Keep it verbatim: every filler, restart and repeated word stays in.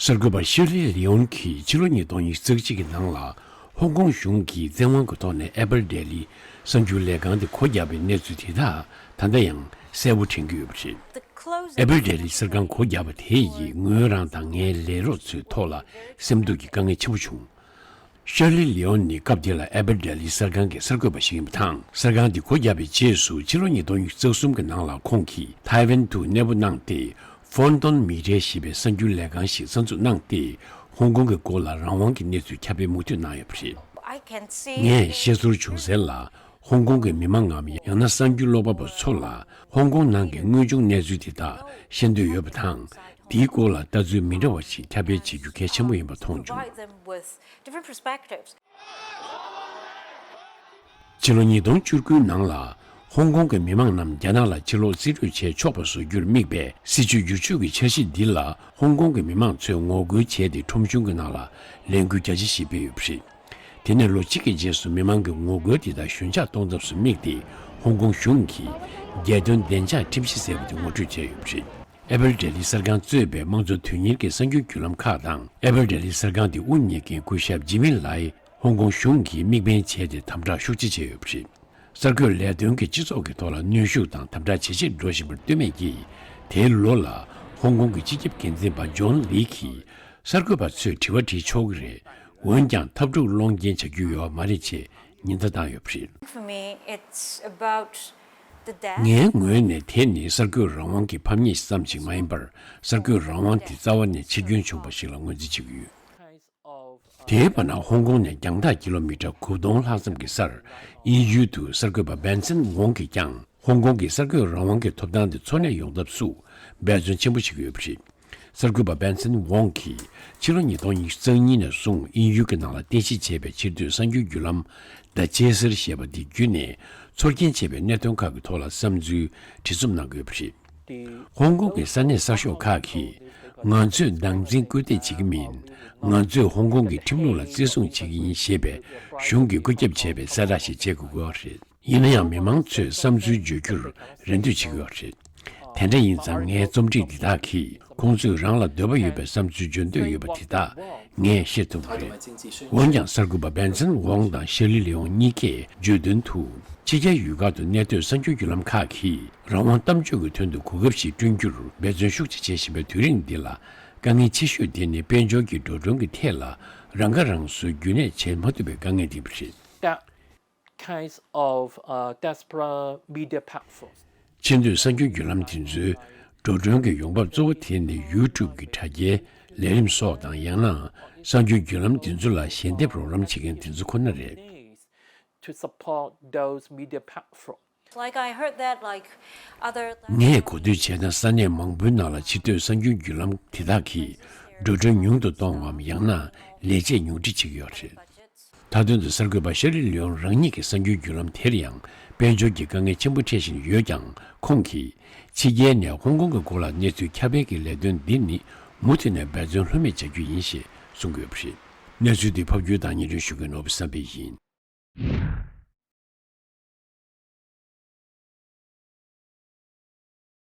གསར་འགོད་པ་ཤེར་ལི་ལི་ཡོན་གྱིས་ཕྱི་ལོ་ཉིས་སྟོང་ཉི་ཤུ་རྩ་གཅིག་གི་ནང་ལ་ཧོང་ཀོང་གཞུང་གིས་བཙན་དབང་གི་ཐོག་ནས་ཨེ་པལ་ལྡི་ལི་གསར་འགྱུར་ལས་ཁང་དེ་སྒོ་བརྒྱབ་པའི་གནས་ཚུལ་དེ་དག་ད་ལྟ་ཡང་གསལ་པོ་དྲན་གྱི་ཡོད་པ་རེད། ཨེ་པལ་ལྡི་ལི་གསར་ཁང་སྒོ་བརྒྱབ་པ་དེ་ཡིས་ངོས་རང་དང་ངའི་ལས་རོགས་ཚོའི་ཐོག་ལ་སེམས་སྡུག་གི་དཀའ་ངལ་ཆེན་པོ་བྱུང་། ཤར་ལི་ལི་ཡོན་ནི་སྐབས་དེ་ལ་ཨེ་པལ་ལྡི་ལི་གསར་ཁང་གི་གསར་འགོད་པ་ཞིག་ཡིན་པ་དང་། གསར་ཁང་འདི་སྒོ་བརྒྱབ་པའི་རྗེས་སུ་ཕྱི་ལོ་ཉིས་སྟོང་ཉི་ཤུ་རྩ་གསུམ་གྱི་ནང་ལ་ཁོང་གིས་ཐའེ་ཝན་དུ་གནས་སྤོ་གནང་སྟེ། ཧྥོན་ཏོན་མི་ཊེ་ཞེས་པའི་གསར་འགྱུར་ལས་ཁང་ཞིག་གསར་འཛུགས་གནང་སྟེ། ཧོང་ཀོང་གི་སྐོར་ལ་རང་དབང་གི་གནས་ཚུལ་ཁྱབ་སྤེལ་མུ་མཐུད་གནང་ཡོད་པ་རེད། I can see ངས་ཤེས་ཚོར་བྱུང་གསལ་ལ། ཧོང་ཀོང་གི་མི་མང་ངམ་ཡང་ན་གསར་འགྱུར་ཀློག་པ་པ་ཚོ་ལ་ཧོང་ཀོང་ནང་གི་དངོས་བྱུང་གནས་ཚུལ་དེ་དག་ཤེས་འདོད་ཡོད་པ་དང་། དེའི་སྐོར་ལ་ལྟ་ཚུལ་མི་འདྲ་བ་ཞིག་ཁྱབ་སྤེལ་བྱེད་རྒྱུ་གལ་ཆེན་པོ་ཡིན་པ་མཐོང་བྱུང་། Provide them with different perspectives. ཕྱི་ལོ་ཉིས་སྟོང་བཅུ་དགུའི་ནང་ལ། ཧོང་ཀོང་གི་མི་མང་རྣམས་རྒྱ་ནག་ལ་ཕྱིར་ལོག་རྩིས་སྤྲོད་བྱས་ཆོག་པ་བཟོ་རྒྱུར་དམིགས་པའི་སྲིད་བྱུས་བསྒྱུར་བཅོས་ཀྱི་འཆར་གཞི་འདི་ལ་ཧོང་ཀོང་གི་མི་མང་ཚོས་ངོ་རྒོལ་བྱས་ཏེ་ཁྲོམ་གཞུང་གི་ནང་ལ་ལས་འགུལ་རྒྱ་ཆེ་ཞིག་སྤེལ་ཡོད་པ་རེད། དེ་ནས་ལོ་གཅིག་གི་རྗེས་སུ་མི་མང་གི་ངོ་རྒོལ་དེ་དག་ཞོད་འཇགས་གཏོང་ཐབས་སུ་དམིགས་ཏེ། ཧོང་ཀོང་གཞུང་གིས་རྒྱལ་དོན་བདེ་འཇགས་ཁྲིམས་གཞི་ཟེར་བ་དེ་ངོ་སྤྲོད་བྱས་ཡོད་པ་རེད། ཨེ་པལ་ལྡི་ལི་གསར་ཁང་གཙོས་པའི་དམངས་གཙོ་དོན་གཉེར་གྱི་གསར་འགྱུར་བརྒྱུད་ལམ་ཁག་དང་། ཨེ་པལ་ལྡི་ལི་གསར་ཁང་དེ་དབུ་བརྙེས་མཁན་སྐུ་ཞབས་ཇི་མིན་ལའེ་ཧོང་ཀོང་གཞུང་གིས་དམིགས་འབེན་བྱས་ཏེ་དམ་དྲག་ཤུགས་ཆེ་བྱས་ཡོད་པ་རེད། གསར་འགོད་ལས་དོན་གྱིས་སྤྱི་ཚོགས་ཀྱི་ཐོག་ལ་གནོན་ཤུགས་དང་དམ་དྲག་ཇེ་ཆེར་འགྲོ་བཞིན་པར་ལྟོས་མེད་ཀྱིས། དེའི་ལོ་ལ་ཧོང་ཀོང་གི་སྤྱི་ཁྱབ་འགན་འཛིན་པ་ཇོན་ལི་གིས། གསར་འགོད་པ་ཚོས་དྲི་བ་དྲིས་ཆོག་གི་རེད། འོན་ཀྱང་འཐབ་འཁྲུག་སློང་རྐྱེན་བྱ་རྒྱུ་ཡོད་པ་མ་རེད་ཅེས་ཉེན་བརྡ་བཏང་ཡོད་པ་རེད། For me, it's about the death. ངའི་ངོས་ནས་དེ་ནི་གསར་འགོད་རང་དབང་གི་ཕམ་ཉེས་ཙམ་ཞིག་མ་ཡིན་པར། གསར་འགོད་རང་དབང་དེ་རྩ་བ་ནས་ཕྱིར་སྐྱོན་བྱུང་བ་ཞིག་ལ་ངོས་འཛིན་བྱེད་ཀྱི་ཡོད། དེའི་བར་ན་ཧོང་ཀོང་ནས་རྒྱང་ཐག་ཀི་ལོ་མི་ཊར་དགུ་སྟོང་ལྷག་ཙམ་གྱི་སར། དབྱིན་ཡུལ་དུ་གསར་འགོད་པ་བན་སན་ཝོང་གིས་ཀྱང་ཧོང་ཀོང་གི་གསར་འགོད་རང་དབང་གི་ཐོབ་ཐང་དེ་འཚོ་གནས་ཡོང་ཐབས་སུ་འབད་བརྩོན་ཆེན་པོ་བྱེད་ཀྱི་ཡོད་པ་རེད། གསར་འགོད་པ་བན་སན་ཝོང་གིས་ཕྱི་ལོ་ཉིས་སྟོང་ཉི་ཤུ་རྩ་གཉིས་ནས་བཟུང་དབྱིན་ཡུལ་གྱི་ནང་ལ་རྟེན་གཞི་བྱས་པའི་ཕྱིར་སྡོད་གསར་འགྱུར་བརྒྱུད་ལམ་The Chaser ཞེས་པ་འདི་བརྒྱུད་ནས་ཚོར་སྐྱེན་ཆེ་བའི་གནད་དོན་ཁག་གི་ཐོག་ལ་བསམ་ཚུལ་དྲི་རྩོམ་གནང་དགོས་པ་རེད། ཧོང་ཀོང་གི་ས་གནས་གསར་ཤོག་ཁག་གིས། ང་ཚོས་སྡང་འཛིན་སྐུལ་འདེད་བྱེད་ཀྱི་མིན། ང་ཚོས་ཧོང་ཀོང་གི་ཁྲིམས་ལུགས་ལ་བརྩི་སྲུང་བྱེད་ཀྱི་ཡིན་ཞེས་པའི་གཞུང་གིས་བཀོད་ཁྱབ་བྱས་པའི་གསལ་བསྒྲགས་ཤིག་བྱེད་དགོས་ཀྱི་ཡོད་རེད། ཡིན་ན་ཡང་མི་མང་ཚོས་བསམ་ཚུལ་བརྗོད་རྒྱུར་རེ་འདོད་བྱེད་ཀྱི་ཡོད་རེད། དེ་འདྲ་ཡིན་ཙང་ངའི་རྩོམ་སྒྲིག་འདི་དག་གིས་ཁོང་ཚོས་རང་ལ་འདོད་པ་ཡོད་པའི་བསམ་ཚུལ་བརྗོད་འདོད་ཡོད་པ་དེ་དག་ངས་ཤེས་ཐུབ་ཀྱི་རེད། འོན་ཀྱང་གསར་འགོད་པ་བན་སན་ཝོང་དང་ཤེར་ལི་ལི་ཡོང་གཉིས་ཀས་བརྗོད་དོན་དུ། ཕྱི་རྒྱལ་ཡུལ་ཁག་ཏུ་གནས་སྡོད་གསར་འགྱུར་བརྒྱུད་ལམ་ཁག་གིས་རང་དབང་གཏམ་བརྗོད་ཀྱི་དོན་དུ་གོ་སྐབས་ཤིག་བསྐྲུན་རྒྱུར་འབད་བརྩོན་ཤུགས་ཆེ་བྱེད་བཞིན་པའི་དུས་རིང་འདི་ལ། དཀའ་ངལ་ཆེ་ཤོས་དེ་ནི་དཔལ་འབྱོར་གྱི་འགྲོ་གྲོན་གྱི་ཐད་ལ་རང་ཁ་རང་གསོའི་རྒྱུན་གནས་བྱེད་མ་ཐུབ་པའི་དཀའ་ངལ་འདི་རེད། That kinds of, uh, diaspora media platforms. ཕྱི་སྡོད་གསར་འགྱུར་བརྒྱུད་ལམ་དེ་ཚོའི་འགྲོ་གྲོན་གྱི་ཡོང་འབབ་གཙོ་བོ་དེ་ནི་ཡུ་ཊུབ་ཀྱི་དྲ་རྒྱའི་ལས་རིམ་སོགས་དང་། ཡང་ན་གསར་འགྱུར་བརྒྱུད་ལམ་དེ་ཚོ་ལ་ཞལ་འདེབས་རོགས་རམ་བྱེད་མཁན་དེ་ཚོ་ཁོ་ན་རེད། To support those media platforms. Like, I heard that, like, other ངས་གོ་ཐོས་བྱས་ན། ས་གནས་མང་པོའི་ནང་ལ་ཕྱི་སྡོད་གསར་འགྱུར་བརྒྱུད་ལམ་དེ་དག་གིས་འགྲོ་གྲོན་ཉུང་དུ་གཏོང་བའམ་ཡང་ན་ལས་བྱེད་ཉུང་འཕྲི་བྱེད་ཀྱི་ཡོད་རེད། མཐའ་དོན་དུ་གསར་འགོད་པ་ཤར་ལི་ལི་ཡོང་རང་ཉིད་ཀྱི་གསར་འགྱུར་བརྒྱུད་ལམ་དེར་ཡང་དཔལ་འབྱོར་གྱི་དཀའ་ངལ་ཆེན་པོ་འཕྲད་བཞིན་ཡོད་ཀྱང་། ཁོང་གིས་ཕྱི་རྒྱལ་ནས་ཧོང་ཀོང་གི་སྐོར་ལ་གནས་ཚུལ་ཁྱབ་སྤེལ་གྱི་ལས་དོན་འདི་ནི་མུ་མཐུད་ནས་འབད་བརྩོན་ལྷོད་མེད་བྱ་རྒྱུ་ཡིན་ཞེས་གསུང་གི་ཡོད་པ་རེད། གནས་ཚུལ་འདི་ཕབ་སྒྱུར་དང་སྙན་སྒྲོན་ཞུ་མཁན་ནོར་བུ་བསམ་འཕེལ་ཡིན།